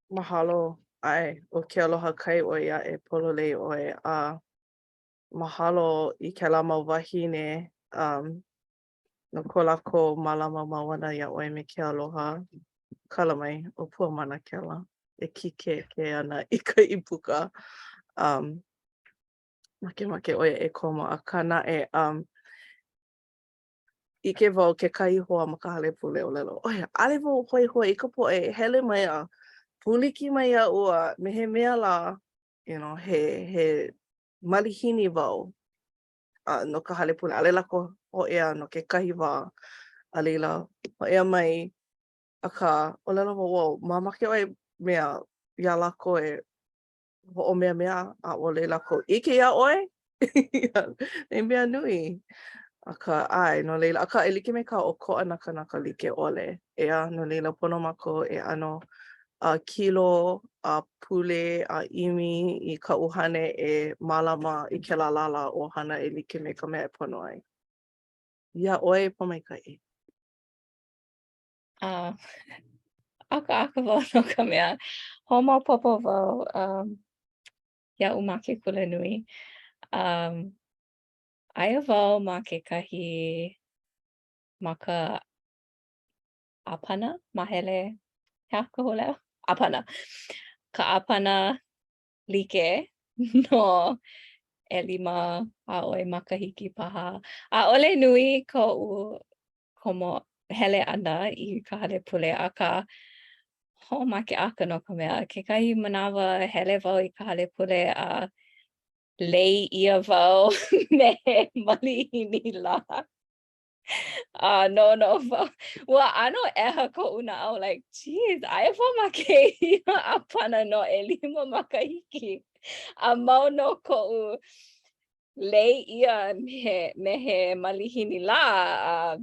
Mahalo. ʻAe, ʻo ke aloha kai ʻoi aʻe pololei ʻoe. A mahalo i kēlā mau wāhine um, no ko lākou mālama mau ʻana iā ʻoe me ke aloha. Kala mai, ʻo Puamana kēlā e kīkēkē ana i ka ʻīpuka. Um, makemake ʻo ia e komo, akā naʻe, um, ʻike wau kekahi hoa ma ka hale pule ʻōlelo, ʻoe, ʻaʻole wau hoihoi i ka poʻe e hele mai a pūliki mai iaʻu a me he mea lā, you know, he, he malihini wau uh, no ka hale pule. ʻAʻole lākou hōʻea no kekahi wā. A laila, hōʻea mai, akā, ʻōlelo wau, whoa, mamake ʻoe mea iā lākou e hoʻomeamea, ʻaʻole lākou ʻike iā ʻoe? He mea nui. Akā, ʻae, no laila, akā, e like me ka ʻokoʻa nā kānaka like ʻole, ʻeā, no laila pono mākou e ʻano a kilo, a pule, a ʻimi i ka ʻuhane e mālama i kēlā lālā ʻohana e like me ka mea e pono ai. Iā ʻoe, Pōmaikaʻi. Uh, ʻakaʻaka wau no ka mea, hoʻomaopopo wau um, iaʻu ma ke kulanui. Um, aia wau ma kekahi, ma ka ʻāpana, mahele, he aha ka ʻōlelo? ʻĀpana. Ka ʻāpana like no ʻelima a ʻoi makahiki paha. ʻAʻole nui koʻu komo hele ʻana i ka hale pule, akā hoʻomakeʻaka no ka mea, kekahi manawa hele wau i ka hale pule a lei ʻia wau me he malihini lā. A noʻonoʻo wau, ua ʻano ʻeha koʻu naʻau, like, geez, aia wau ma kēia ʻāpana no ʻelima makahiki a mau nō koʻu lei ʻia me, me he malihini lā, a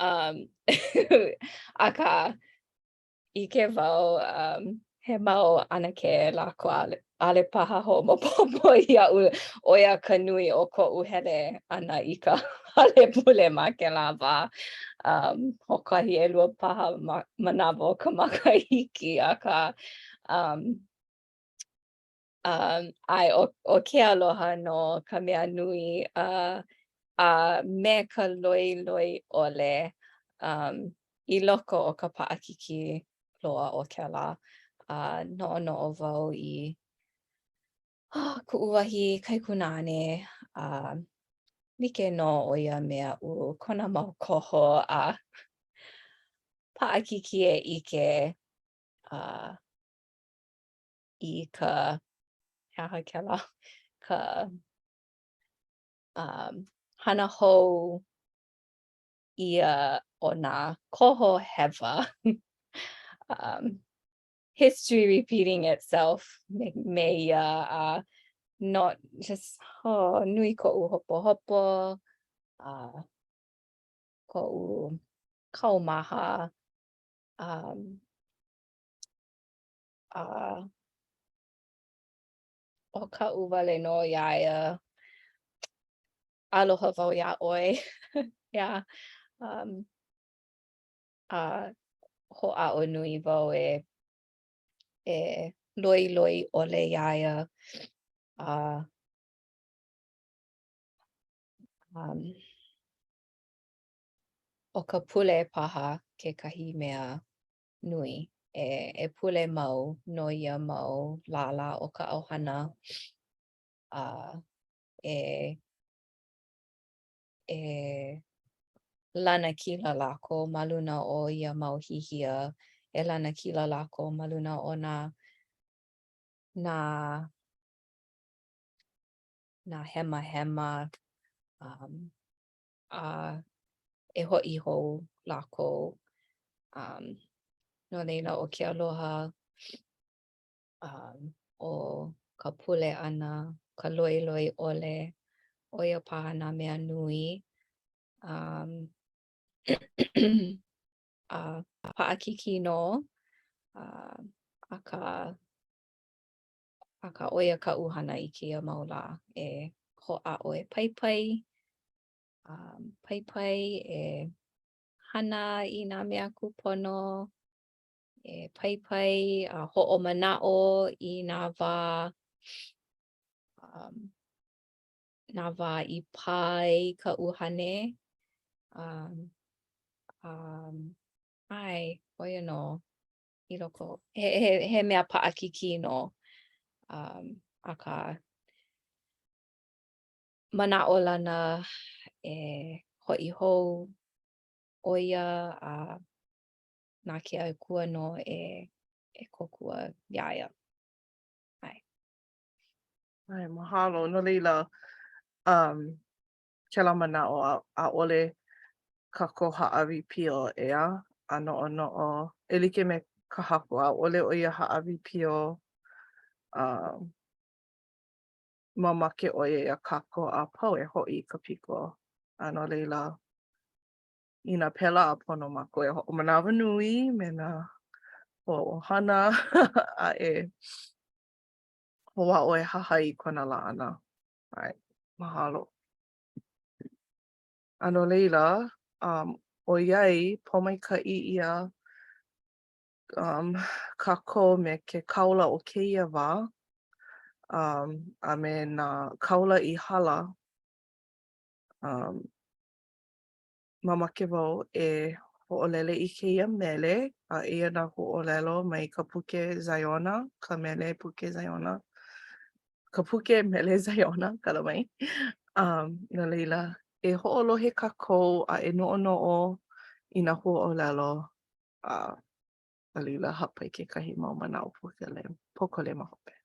um, akā, ʻike wau um, he mau ʻanakē lākou ʻaʻole, ʻaʻole paha hoʻomaopopo iaʻu ʻo ia ka nui o koʻu hele ʻana i ka hale pule ma kēlā wā. Um, hoʻokahi ʻelua paha ma, manawa o ka makahiki, akā um, um, ʻae, ʻo, ʻo ke aloha nō ka mea nui uh, a me ka loiloi ʻole um, i loko o ka paʻakikī loa o kēlā. A uh, noʻonoʻo wau i oh, kuʻu wahi kaikunāne a uh, like nō ʻo ia me aʻu kona mau koho a paʻakikī e ʻike uh, i ka, he aha kēlā, ka um, hana hou ʻia o nā koho hewa. um, history repeating itself me, me ia a uh, not just, oh, nui koʻu hopohopo, uh, koʻu kaumaha, um, A ʻo kaʻu wale nō iā ia. Aloha wau iā ʻoe. Yeah. Um, a hoʻāʻo nui wau e e loiloi ʻole iā ia. A um, ʻo ka pule paha kekahi mea nui e e pule mau no ia mau lālā o ka ʻohana. A e e lanakila lākou ma luna o ia mau hihia, e lanakila lākou ma luna o nā nā nā hemahema um, a e hoʻi hou lākou. Um, no laila, ʻo ke aloha, um, ʻo ka pule ʻana, ka loiloi ʻole, ʻo ia paha nā mea nui. Um, a paʻakikī nō, uh, akā, akā ʻo ia kaʻu hana i kēia mau lā e hoʻāʻo e paipai, um, paipai e hana i nā mea kūpono, e paipai a hoʻomanaʻo i nā wā um, nā wā i pā ai ka ʻuhane. Um, um, ʻae, ʻo ia nō i loko, he, he, he mea paʻakikī nō, um, akā, manaʻolana e hoʻi hou ʻo ia a na ke Akua nō e, e kōkua iā ia. ʻAe. ʻAe, mahalo. No laila, um, kēlā manaʻo, ʻaʻole kākou hāʻawi pio, ʻeā? A noʻonoʻo, e like me ka Haku, ʻaʻole ʻo ia hāʻawi pio, um, mamake ʻo ia iā kākou a pau e hoʻi i ka piko. A no laila, inā pēlā, pono mākou e hoʻomanawanui me nā hoa ʻohana a e hoʻāʻo e hahai i kona laʻana. ʻAe, mahalo. A no laila, um, ʻoiai pōmaikaʻi ʻia um, kākou me ke kāula o kēia wā, um, a me nā kāula i hala, um, mamake wau e hoʻolele i kēia mele, a eia nā huaʻōlelo mai ka puke Ziona, ka mele puke Ziona, ka puke mele Ziona, kala mai. Um, no laila, e hoʻolohe kākou a e noʻonoʻo i nā huaʻōlelo, a a laila hāpai kekahi mau manaʻo pōkole, pōkole ma hope.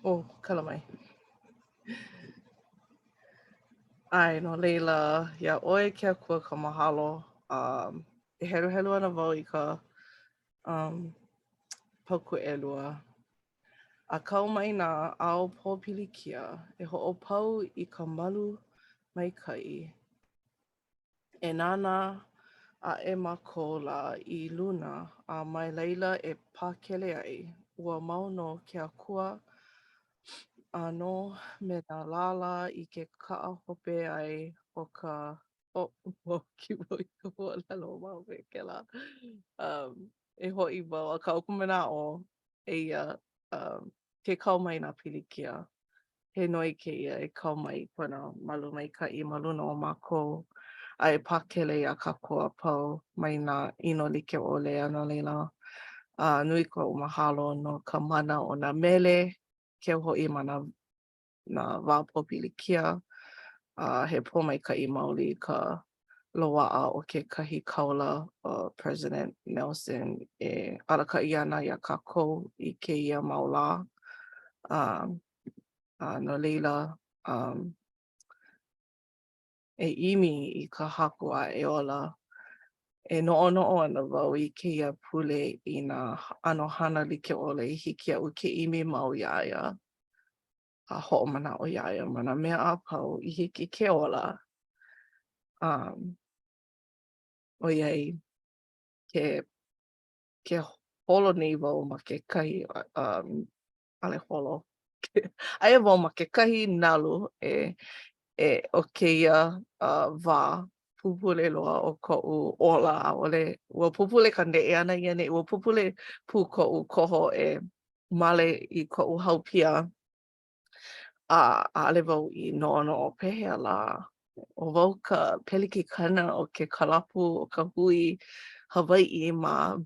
Oh, kala mai. ʻAe, no laila, iā ʻoe ke Akua ka mahalo. Um, e heluhelu ana wau i ka um, paukū ʻelua. A kau mai nā ao pōpilikia e hoʻopau i ka malu maikaʻi. E nānā. aʻe mākou lā i luna, a mai laila e pakele ai. Ua mau nō ke Akua ʻānō me nā lālā i ke kaʻa hope ai o ka oh, ua oki wau i ka moʻolelo ma hope kēlā. Um, e hoʻi wau, akā ʻo ka manaʻo, eia, um, ke kau mai nā pilikia, he noi kēia e kau mai i kona malu maikaʻi ma luna o mākou a e pakele iā kākou a pau mai nā ʻino like ʻole a no laila, uh, nui koʻu mahalo no ka mana o nā mele, keu hoʻi ma nā nā wā pōpilikia, a he pōmaikaʻi maoli ka loaʻa o kekahi kāula ʻo President Nelson e alakaʻi ana iā kākou i kēia mau lā. A, a no laila, um, e ʻimi i ka Haku a e ola. E noʻonoʻo ana wau i kēia pule i nā ʻano hana like ʻole i hiki iaʻu ke ʻimi mau iā ia a hoʻomanaʻo iā ia ma nā mea a pau i hiki ke ola. Um, ʻoiai, ke, ke holo nei wau ma kekahi um, ʻaʻole holo. Aia wau ma kekahi nalu e, e, o kēia uh, wā pupule loa o koʻu ola, ʻaʻole, ua pupule ka neʻe ʻana i ʻaneʻi, ua pupule pū koʻu koho e male i koʻu haupia, a ʻaʻole wau i noʻonoʻo pehea lā. ʻO wau ka pelekikena o ke kalapu o ka hui Hawaiʻi ma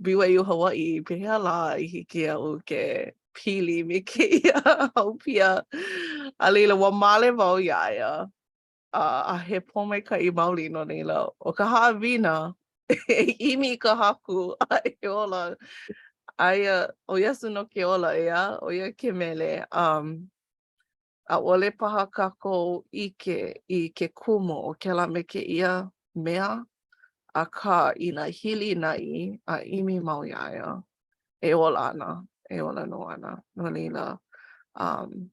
BYU Hawaii, pehea lā i hiki iaʻu ke pili me kēia haupia? A laila, ua male wau iā ia, a, a he pōmaikaʻi maoli no laila, ʻo ka haʻawina e ʻimi i ka Haku a e ola, aia ʻo Iesū nō ke ola, ʻeā, ʻo ia ke mele. Um, ʻaʻole paha kākou ʻike i ke kumu o kēlā me kēia mea, akā, inā hilinaʻi a ʻimi mau iā ia, e ola ana, e ola nō ana. No laila, um,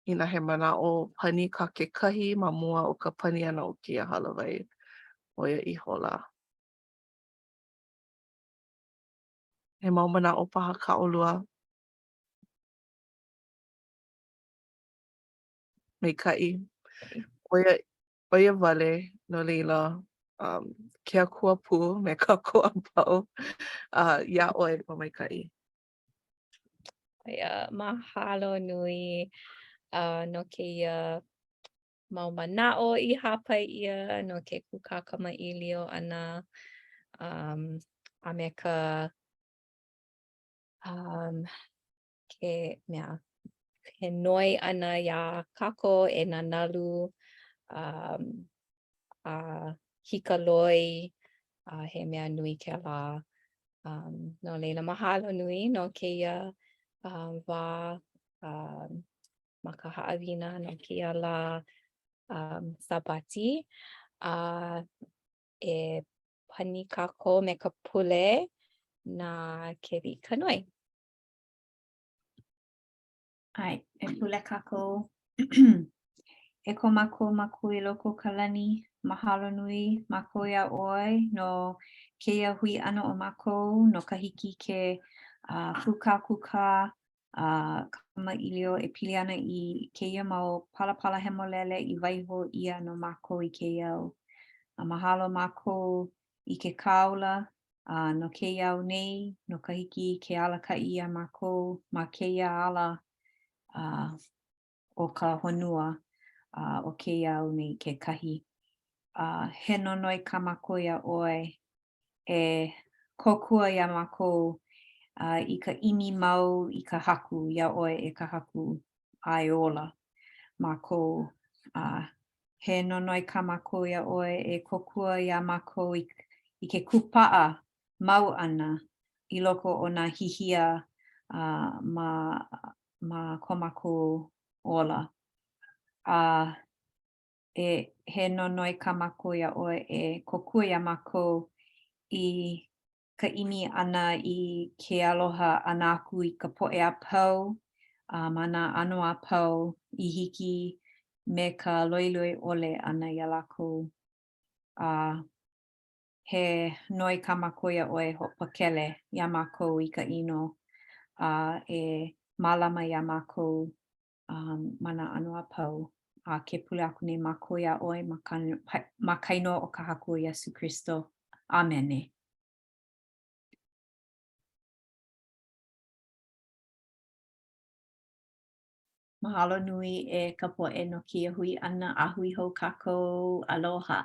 inā he manaʻo pani kā kekahi ma mua o ka pani ʻana o kēia hālāwai, ʻo ia ihola. He mau manaʻo paha kā ʻolua? Maikaʻi. ʻO ia, ʻo ia wale, no laila, um, ke Akua pū me kākou a pau. Uh, iā ʻoe, Pōmaikaʻi. Ia, mahalo nui uh, no kēia mau manaʻo i hāpai ʻia no ke kūkā kamaʻilio ʻana um, a me ka um, ke mea, ke noi ʻana iā kākou e nanalu um, a hikaloi, a he mea nui kēlā. Um, no laila, mahalo nui no kēia um, wā um, ma ka haʻawina no kēia lā um, Sābati. A e pani kākou me ka pule na Keliʻikanoe. ʻAe, e pule kākou. E ko mākou Makua i loko o ka lani, mahalo nui mākou iā ʻoe no kēia hui ʻana o mākou, no ka hiki ke uh, kūkākūkā a uh, kamaʻilio e pili ana i kēia mau palapala hemolele i waiho ʻia no mākou i kēia au. A mahalo mākou i ke kāula A no kēia au nei, no ka hiki ke alakaʻi iā mākou ma kēia ala a, o ka honua a, o kēia au nei kekahi. A, he nonoi kā mākou iā ʻoe e kōkua iā mākou a, i ka ʻimi mau i ka Haku, iā ʻoe e ka Haku a e ola mākou. A, He nonoi kā mākou iā ʻoe e kōkua iā mākou i, i ke kūpaʻa mau ʻana i loko o nā hihia uh, ma, ma ko mākou ola. A e, he nonoi kā mākou iā ʻoe e kōkua iā mākou i ka ʻimi ʻana i ke aloha ʻana aku i ka poʻe a pau a ma nā ʻano a pau i hiki me ka loiloi ʻole ʻana iā lākou. A. He noi kā mākou iā ʻoe e hoʻopakele iā mākou i ka ʻino a e mālama iā mākou um, ma nā ʻano a pau. A ke pule aku nei mākou iā ʻoe ma ka, ma ka inoa o ka Haku ʻo Iesū Kristo. ʻĀmene. Mahalo nui e ka poʻe no kēia hui ʻana a hui hou kākou. Aloha.